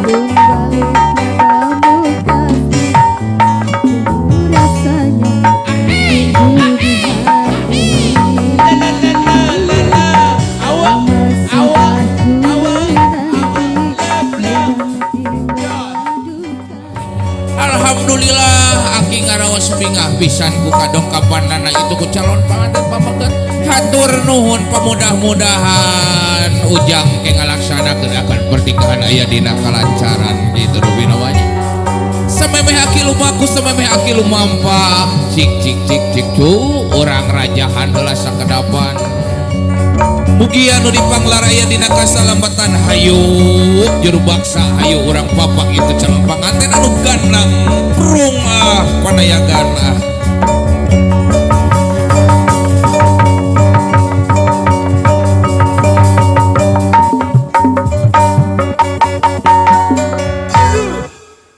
Kembali padamu kasih, tunggu rasanya rindu di hati. La la la la la la. Awak Masihkah awak ku awak menanti, awak. menanti merindukan. Alhamdulillah aki ngaraos bingah pisan ku kadongkapanana itu ku calon panganten pameget. Hatur nuhun pamudah-mudahan ujang ke ngalaksanakeun akan pernikahan aya dina kalancaran gitu rupina wanya. Samemeh aki lumaku, samemeh aki lumampah, cik cik cik cik cu urang rajahan heula sakedapan. Mugia nu dipanglaraya dina kasalamatan, hayu juru baksa, hayu urang papak itu calon panganten anu gandang prung ah panayagan ah.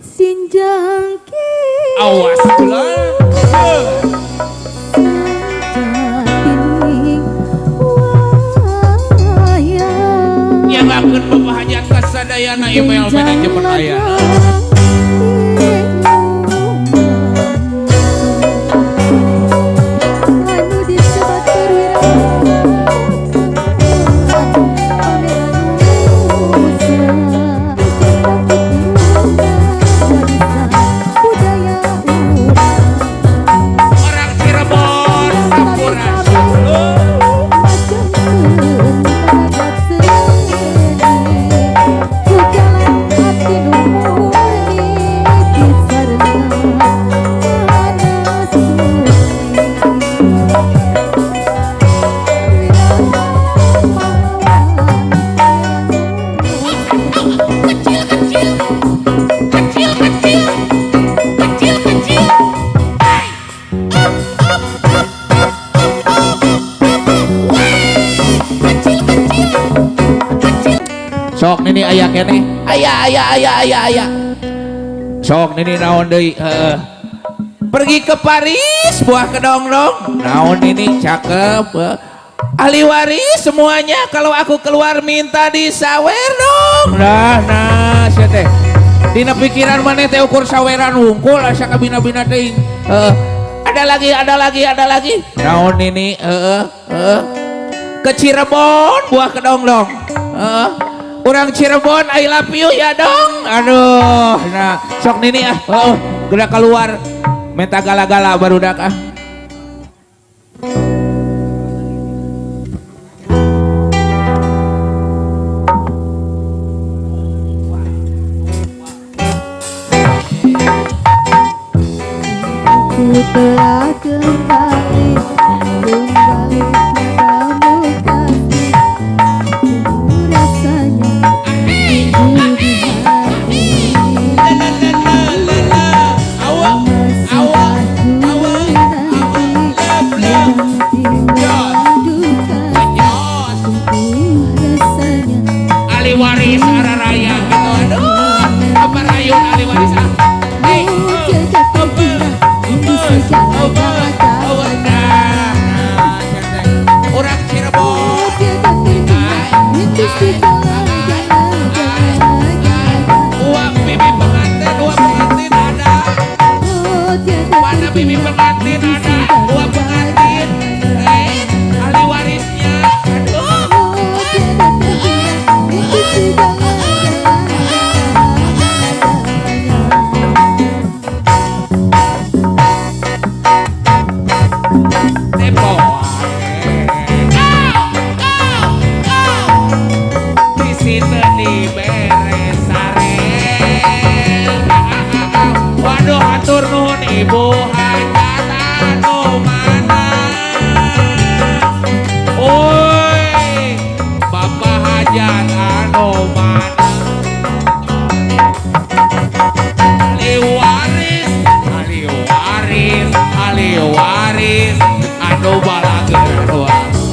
Sinjangki Awas bulan. Sejatining wayang. Nyangakeun bapak hajat kasadayana email manajemen aya. Anu disebat perwira budaya urang. Orang Cirebon sampurasun. Kecil kecil kecil kecil kecil kecil. Hai. Up up up up up up up. Wah, kecil kecil kecil. Sok nini aya keneh, aya aya aya aya aya. Sok nini naon deui, heeh. Pergi ke Paris buah kedongdong naon ini cakep, heuh. Ahli waris semuanya kalau aku keluar minta disawer dong. Nah nah sia teh dina pikiran maneh teh ukur saweran wungkul asa kabina-bina teuing. Heeh. Ada lagi, ada lagi, ada lagi naon ini, heeh heeh. Ke Cirebon buah kedongdong, heeh. Urang Cirebon I love you ya dong. Aduh, nah sok nini ah, heeh, geura keluar minta gala-gala barudak ah. Ku telah kembali, kembali padamu kasih, tunggu rasanya rindu di hati. La la la la la la. Awak Masihkah ku menanti, menanti merindukan. Jos. Tunggu rasanya Ahli waris araraya gitu, aduh apa rayun ahli waris ah. Hei. Oh, tiada terkira itu segala Oh, nah, nah, orang Cirebon. Oh, tiada terkira itu segala. Uang bibi pengantin, uang pengantin ada. Oh, tiada Mana bibi terkira pengantin itu ada, uang pengantin. Eh, ahli warisnya. Aduh. Oh, tiada terkira itu segala. Tempo. Go, go, go. Di situ dibere sare. Waduh, hatur nuhun ibu hajat anu mana. Oi, bapak hajat anu mana. Ahli waris, ahli waris, ahli waris anu balageur.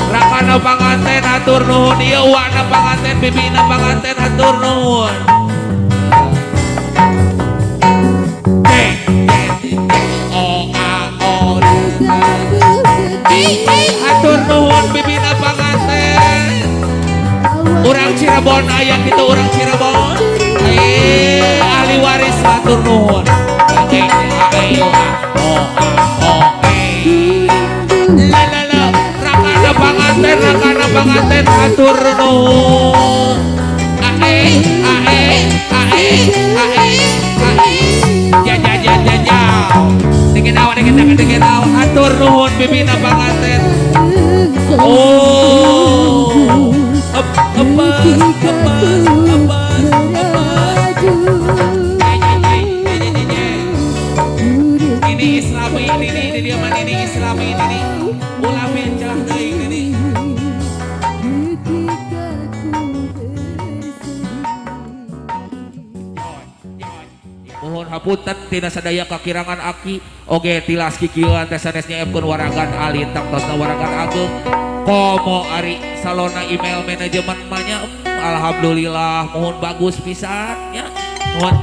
Rakana panganten hatur nuhun, ieu wana panganten, bibina panganten hatur nuhun. D D O A O. Hatur nuhun bibina panganten. Urang Cirebon aya kitu, urang Cirebon. Hatur nuhun. Ae ae ae ae ae. Ja ja ja ja ja. Dikit awa dikit dikit dikit awa. Hatur nuhun bibina panganten. Oh. Ep epes epes epes epes. Ye, ye, ye, ye, ye, ye. Ini Islami ini dia mah ini Islami ini. Ulah celah teuing ini. Ketika ku bersedih. Mohon hapunten tina sadaya kakirangan aki oge tilas kikieuan teh sanes nyeepkeun waragan alit tangtosna waragan ageung komo ari salona email manajemen mah nya, alhamdulillah mohon bagus pisan nya. Mohon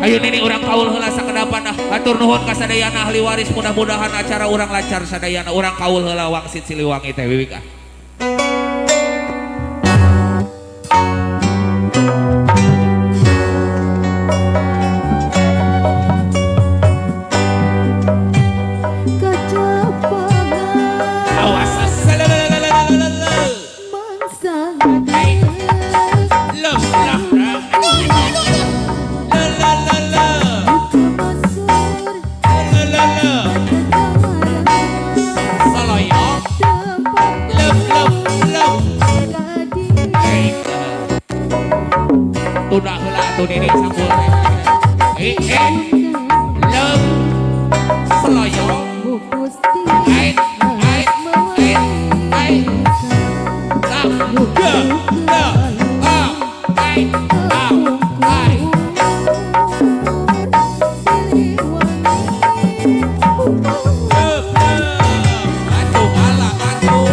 hayu nini urang kaul heula sakedapan ah. Hatur nuhun ka sadayana ahli waris, mudah-mudahan acara urang lancar sadayana. Urang kaul heula wangsit Siliwangi teh wiwik ah. Kacapangan Awas. mangsa. Love love la la la la. Masur. La la la. Saloyo. Love love love. Eh, tunda heula atuh nini sampul teh. Eh eh. Love saloyo. Ai ai ai ai. Love ga ga a ai a ai. Love love. Atuh ala atuh.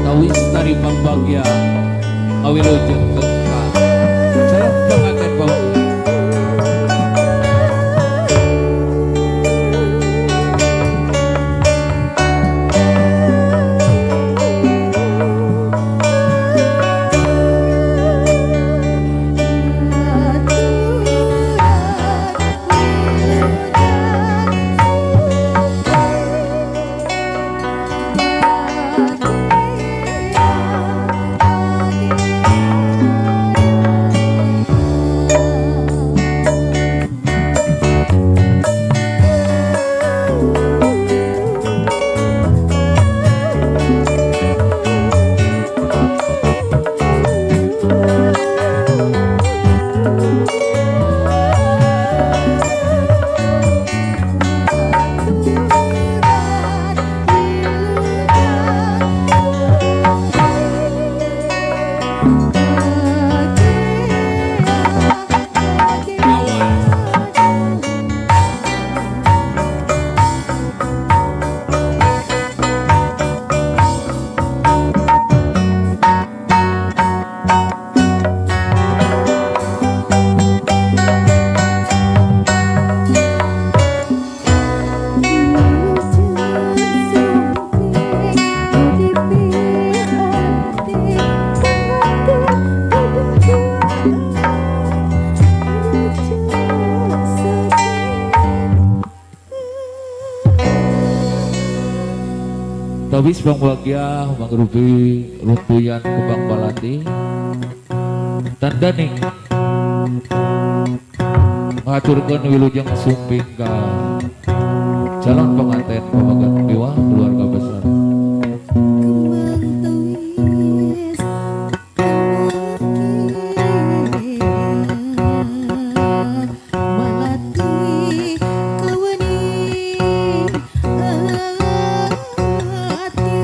Tawis tari pambagya ngawilujeng tengka calon pengantin bau. Tawis Bang Bagya Bang Rupi Rumpuyan Kembang Balati Tandaning. Ngaturkeun wilujeng sumping ka calon pengantin pamegat miwah keluarga besar. Kembang tawis kamakia Malati kawani ati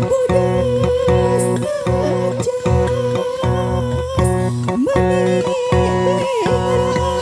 Bodas tejas meni berat.